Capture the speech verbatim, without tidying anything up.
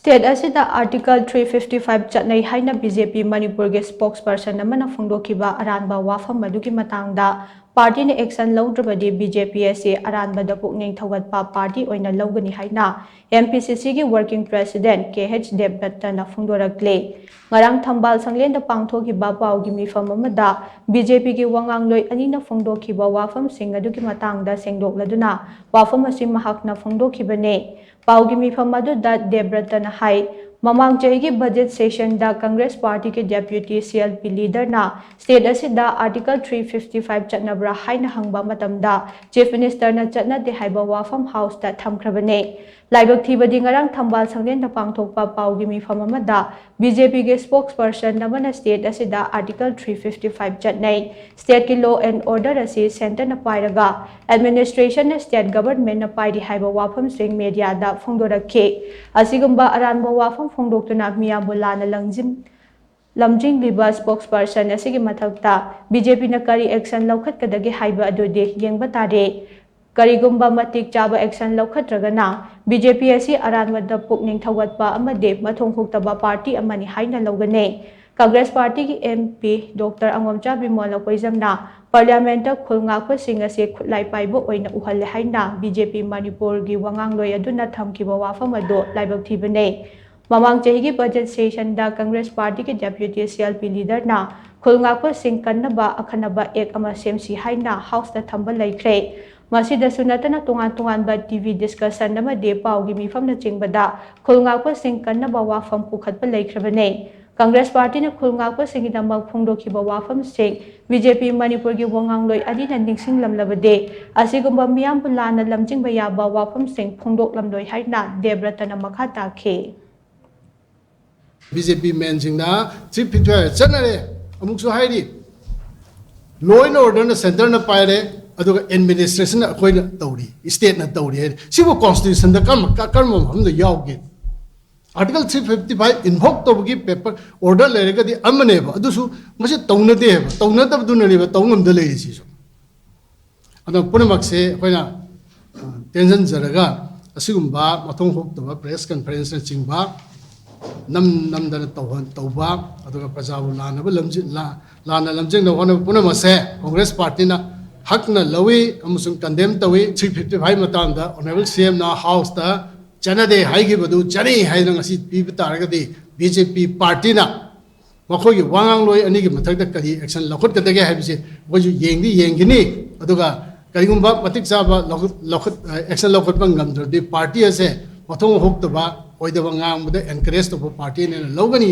State ꯑꯁꯤꯗ article three fifty five ꯆꯠꯅꯩ ꯍꯥꯏꯅ ꯕꯤ ꯖꯦ ꯄꯤ ꯃꯅꯤꯄꯨꯔꯒꯤ ꯁ꯭ꯄꯣꯛꯁ ꯄꯔꯁꯟ ꯑꯃꯅ ꯐꯣꯡꯗꯣꯛꯈꯤꯕ ꯑꯔꯥꯟꯕ ꯋꯥꯐꯝ ꯑꯗꯨꯒꯤ ꯃꯇꯥꯡꯗ ꯄꯥꯔꯇꯤꯅ ꯑꯦꯛꯁꯟ ꯂꯧꯗ꯭ꯔꯕꯗꯤ ꯕꯤ ꯖꯦ ꯄꯤ ꯑꯁꯤ ꯑꯔꯥꯟꯕꯗ ꯄꯨꯛꯅꯤꯡ ꯊꯧꯒꯠꯄ ꯄꯥꯔꯇꯤ ꯑꯣꯏꯅ ꯂꯧꯒꯅꯤ ꯍꯥꯏꯅ ꯑꯦꯝ ꯄꯤ ꯁꯤ ꯁꯤꯒꯤ ꯋꯥꯔꯀꯤꯡ ꯄ꯭ꯔꯦꯁꯤꯗꯦꯟꯠ ꯀꯦ ꯑꯩꯆ ꯗꯦꯕꯗꯠꯇꯅ ꯐꯣꯡꯗꯣꯔꯛꯂꯦ꯫ ꯉꯔꯥꯡ ꯊꯝꯕꯥꯜ ꯁꯪꯂꯦꯟꯗ ꯄꯥꯡꯊꯣꯛꯈꯤꯕ ꯄꯥꯎꯒꯤ ꯃꯤꯐꯝ ꯑꯃꯗ ꯕꯤ ꯖꯦ ꯄꯤꯒꯤ ꯋꯥꯉꯥꯡꯂꯣꯏ ꯑꯅꯤꯅ ꯐꯣꯡꯗꯣꯛꯈꯤꯕ ꯋꯥꯐꯝꯁꯤꯡ ꯑꯗꯨꯒꯤ ꯃꯇꯥꯡꯗ ꯁꯦꯡꯗꯣꯛꯂꯗꯨꯅ ꯋꯥꯐꯝ ꯑꯁꯤ ꯃꯍꯥꯛꯅ ꯐꯣꯡꯗꯣꯛꯈꯤꯕꯅꯤ꯫ ꯄꯥꯎꯒꯤ ꯃꯤꯐꯝ ꯑꯗꯨꯗ ꯗꯦꯕ꯭ꯔꯇꯅ ꯍꯥꯏ, ꯃꯃꯥꯡ ꯆꯍꯤꯒꯤ ꯕꯖꯦꯠ ꯁꯦꯁꯟꯗ ꯀꯪꯒ꯭ꯔꯦꯁ ꯄꯥꯔꯇꯤꯒꯤ ꯗꯦꯄ꯭ꯌꯨꯇꯤ ꯁꯤ ꯑꯦꯜ ꯄꯤ ꯂꯤꯗꯔꯅ ꯁ꯭ꯇꯦꯠ ꯑꯁꯤꯗ ꯑꯥꯔꯇꯤꯀꯜ ꯊ꯭ꯔꯤ ꯐꯤꯐꯇꯤ ꯐꯥꯏꯚ ꯆꯠꯅꯕ꯭ꯔꯥ ꯍꯥꯏꯅ ꯍꯪꯕ ꯃꯇꯝꯗ ꯆꯤꯐ ꯃꯤꯅꯤꯁꯇꯔꯅ ꯆꯠꯅꯗꯦ ꯍꯥꯏꯕ ꯋꯥꯐꯝ ꯍꯥꯎꯁꯇ ꯊꯝꯈ꯭ꯔꯕꯅꯤ꯫ ꯂꯥꯏꯕꯛ ꯊꯤꯕꯗꯤ ꯉꯔꯥꯡ ꯊꯝꯕꯥꯜ ꯁꯪꯂꯦꯟꯗ ꯄꯥꯡꯊꯣꯛꯄ ꯄꯥꯎꯒꯤ ꯃꯤꯐꯝ ꯑꯃꯗ ꯕꯤ ꯖꯦ ꯄꯤꯒꯤ ꯁ꯭ꯄꯣꯛꯁ ꯄꯔꯁꯟ ꯑꯃꯅ ꯁ꯭ꯇꯦꯠ ꯑꯁꯤꯗ ꯑꯥꯔꯇꯤꯀꯜ ꯊ꯭ꯔꯤ ꯐꯤꯐꯇꯤ ꯐꯥꯏꯚ ꯆꯠꯅꯩ, ꯁ꯭ꯇꯦꯠꯀꯤ ꯂꯣ ꯑꯦꯟ ꯑꯣꯔꯗꯔ ꯑꯁꯤ ꯁꯦꯟꯇꯔꯅ ꯄꯥꯏꯔꯒ ꯑꯦꯗꯃꯤꯅꯤꯁꯇ꯭ꯔꯦꯁꯟꯅ ꯁ꯭ꯇꯦꯠ ꯒꯚꯔꯟꯃꯦꯟꯠꯅ ꯄꯥꯏꯔꯤ ꯍꯥꯏꯕ ꯋꯥꯐꯝꯁꯤꯡ ꯃꯦꯗꯤꯌꯥꯗ ꯐꯣꯡꯗꯣꯔꯛꯈꯤ꯫ ꯑꯁꯤꯒꯨꯝꯕ ꯑꯔꯥꯟꯕ ꯋꯥꯐꯝ ꯐꯣꯡꯗꯣꯛꯇꯨꯅ ꯃꯤꯌꯥꯝꯕꯨ ꯂꯥꯟꯅ ꯂꯪꯖꯤꯟ-, ꯂꯝꯖꯤꯡꯂꯤꯕ ꯁ꯭ꯄꯣꯛꯁ ꯄꯔꯁꯟ ꯑꯁꯤꯒꯤ ꯃꯊꯛꯇ ꯕꯤ ꯖꯦ ꯄꯤꯅ ꯀꯔꯤ ꯑꯦꯛꯁꯟ ꯂꯧꯈꯠꯀꯗꯒꯦ ꯍꯥꯏꯕ ꯑꯗꯨꯗꯤ ꯌꯦꯡꯕ ꯇꯥꯔꯦ꯫ ꯀꯔꯤꯒꯨꯝꯕ ꯃꯇꯤꯛ ꯆꯥꯕ ꯑꯦꯛꯁꯟ ꯂꯧꯈꯠꯇ꯭ꯔꯒꯅ ꯕꯤ ꯖꯦ ꯄꯤ ꯑꯁꯤ ꯑꯔꯥꯟꯕꯗ ꯄꯨꯛꯅꯤꯡ ꯊꯧꯒꯠꯄ ꯑꯃꯗꯤ ꯃꯊꯣꯡ ꯍꯨꯛꯇꯕ ꯄꯥꯔꯇꯤ ꯑꯃꯅꯤ ꯍꯥꯏꯅ ꯂꯧꯒꯅꯤ꯫ ꯀꯪꯒ꯭ꯔꯦꯁ ꯄꯥꯔꯇꯤꯒꯤ ꯑꯦꯝ ꯄꯤ ꯗꯣꯛꯇꯔ ꯑꯉꯣꯝꯆꯥ ꯕꯤꯃꯣꯜ ꯂꯀꯣꯏꯖꯝꯅ ꯄꯥꯔꯂꯤꯌꯥꯃꯦꯟꯠꯇ ꯈꯨꯜ ꯉꯥꯛꯄꯁꯤꯡ ꯑꯁꯤ ꯈꯨꯠꯂꯥꯏ ꯄꯥꯏꯕ ꯑꯣꯏꯅ ꯎꯍꯜꯂꯦ ꯍꯥꯏꯅ ꯕꯤ ꯖꯦ ꯄꯤ ꯃꯅꯤꯄꯨꯔꯒꯤ ꯋꯥꯉꯥꯡꯂꯣꯏ ꯑꯗꯨꯅ ꯊꯝꯈꯤꯕ ꯋꯥꯐꯝ ꯑꯗꯨ ꯂꯥꯏꯕꯛ ꯊꯤꯕꯅꯤ꯫ ꯃꯃꯥꯡ ꯆꯍꯤꯒꯤ ꯕꯖꯦꯠ ꯁꯦꯁꯟꯗ ꯀꯪꯒ꯭ꯔꯦꯁ ꯄꯥꯔꯇꯤꯒꯤ ꯗꯦꯄ꯭ꯌꯨꯇꯤ ꯁꯤ ꯑꯦꯜ ꯄꯤ ꯂꯤꯗꯔꯅ ꯈꯨꯜ ꯉꯥꯛꯄꯁꯤꯡ ꯀꯟꯅꯕ ꯑꯈꯟꯅꯕ ꯑꯦꯛ ꯑꯃ ꯁꯦꯝꯁꯤ ꯍꯥꯏꯅ ꯍꯥꯎꯁꯇ ꯊꯝꯕ ꯂꯩꯈ꯭ꯔꯦ꯫ ꯃꯁꯤꯗꯁꯨ ꯅꯠꯇꯅ ꯇꯣꯉꯥꯟ ꯇꯣꯉꯥꯟꯕ ꯇꯤ ꯚꯤ ꯗꯤꯁꯀꯁꯟ ꯑꯃꯗꯤ ꯄꯥꯎꯒꯤ ꯃꯤꯐꯝꯅꯆꯤꯡꯕꯗ ꯈꯨꯜ ꯉꯥꯛꯄꯁꯤꯡ ꯀꯟꯅꯕ ꯋꯥꯐꯝ ꯄꯨꯈꯠꯄ ꯂꯩꯈ꯭ꯔꯕꯅꯤ꯫ ꯀꯪꯒ꯭ꯔꯦꯁ ꯄꯥꯔꯇꯤꯅ ꯈꯨꯜ ꯉꯥꯛꯄꯁꯤꯡꯒꯤꯗꯃꯛ ꯐꯣꯡꯗꯣꯛꯈꯤꯕ ꯋꯥꯐꯝꯁꯤꯡ ꯕꯤ ꯖꯦ ꯄꯤ ꯃꯅꯤꯄꯨꯔꯒꯤ ꯋꯥꯉꯥꯡꯂꯣꯏ ꯑꯅꯤꯅ ꯅꯤꯡꯁꯤꯡꯂꯝꯂꯕꯗꯤ ꯑꯁꯤꯒꯨꯝꯕ ꯃꯤꯌꯥꯝꯕꯨ ꯂꯥꯟꯅ ꯂꯝꯖꯤꯡꯕ ꯌꯥꯕ ꯋꯥꯐꯝꯁꯤꯡ ꯐꯣꯡꯗꯣꯛꯂꯝꯂꯣꯏ ꯍꯥꯏꯅ ꯗꯦꯕ꯭ꯔꯇꯅ ꯃꯈꯥ ꯇꯥꯈꯤ꯫ ꯕꯤ ꯖꯦ ꯄꯤ ꯃꯦꯟꯁꯤꯡꯅ ꯊ꯭ꯔꯤ ꯐꯤꯐꯇꯤ ꯐꯥꯏꯚ ꯆꯠꯅꯔꯦ ꯑꯃꯨꯛꯁꯨ ꯍꯥꯏꯔꯤ꯫ ꯂꯣ ꯑꯦꯟ ꯑꯣꯔꯗꯔꯅ ꯁꯦꯟꯇꯔꯅ ꯄꯥꯏꯔꯦ, ꯑꯗꯨꯒ ꯑꯦꯗꯃꯤꯅꯤꯁꯇ꯭ꯔꯦꯁꯟꯅ ꯑꯩꯈꯣꯏꯅ ꯇꯧꯔꯤ, ꯁ꯭ꯇꯦꯠꯅ ꯇꯧꯔꯤ ꯍꯥꯏꯔꯤ꯫ ꯁꯤꯕꯨ ꯀꯣꯟꯁꯇꯤꯇ꯭ꯌꯨꯁꯟꯗ ꯀꯔꯝꯕ ꯀꯔꯝꯕ ꯃꯐꯝꯗ ꯌꯥꯎꯒꯦ? ꯑꯥꯔꯇꯤꯀꯜ ꯊ꯭ꯔꯤ ꯐꯤꯐꯇꯤ ꯐꯥꯏꯚ ꯏꯟꯚꯣꯛ ꯇꯧꯕꯒꯤ ꯄꯦꯄꯔ ꯑꯣꯔꯗꯔ ꯂꯩꯔꯒꯗꯤ ꯑꯃꯅꯦꯕ, ꯑꯗꯨꯁꯨ ꯃꯁꯤ ꯇꯧꯅꯗꯦꯕ꯫ ꯇꯧꯅꯗꯕꯗꯨꯅꯅꯦꯕ ꯇꯧ ꯉꯝꯗ ꯂꯩꯔꯤꯁꯤꯁꯨ꯫ ꯑꯗꯣ ꯄꯨꯝꯅꯃꯛꯁꯦ ꯑꯩꯈꯣꯏꯅ ꯇꯦꯟꯁꯤꯟꯖꯔꯒ ꯑꯁꯤꯒꯨꯝꯕ ꯃꯊꯣꯡ ꯍꯨꯛꯇꯕ press conferenceꯅꯆꯤꯡꯕ ꯅꯝ ꯅꯝꯗꯅ ꯇꯧꯍꯟ ꯇꯧꯕ, ꯑꯗꯨꯒ ꯄ꯭ꯔꯖꯥꯕꯨ ꯂꯥꯟꯅꯕ ꯂꯝꯖꯤ ꯂꯥ- ꯂꯥꯟꯅ ꯂꯝꯖꯤꯡꯅꯕ ꯍꯣꯠꯅꯕ ꯄꯨꯝꯅꯃꯛꯁꯦ Congress partyꯅ ꯍꯛꯅ ꯂꯧꯏ ꯑꯃꯁꯨꯡ condemn ꯇꯧꯏ꯫ Three fifty five ꯃꯇꯥꯡꯗ Honourable CMꯅ Houseꯇ ꯆꯠꯅꯗꯦ ꯍꯥꯏꯈꯤꯕꯗꯨ ꯆꯠꯅꯩ ꯍꯥꯏꯗꯅ ꯉꯁꯤ ꯄꯤꯕ ꯇꯥꯔꯒꯗꯤ, BJP partyꯅ ꯃꯈꯣꯏꯒꯤ ꯋꯥꯉꯥꯡꯂꯣꯏ ꯑꯅꯤꯒꯤ ꯃꯊꯛꯇ ꯀꯔꯤ action ꯂꯧꯈꯠꯀꯗꯒꯦ ꯍꯥꯏꯕꯁꯤ ꯑꯩꯈꯣꯏꯁꯨ ꯌꯦꯡꯗꯤ ꯌꯦꯡꯒꯅꯤ꯫ ꯑꯗꯨꯒ ꯀꯔꯤꯒꯨꯝꯕ ꯃꯇꯤꯛ ꯆꯥꯕ ꯂꯧꯈꯠ- ꯂꯧꯈꯠ- action ꯂꯧꯈꯠꯄ ꯉꯝꯗ꯭ꯔꯕꯗꯤ party ꯑꯁꯦ ꯃꯊꯣꯡ ꯍꯨꯛꯇꯕ, ꯑꯣꯏꯗꯕ ꯉꯥꯡꯕꯗ encourage ꯇꯧꯕ partyꯅꯦꯅ ꯂꯧꯒꯅꯤ꯫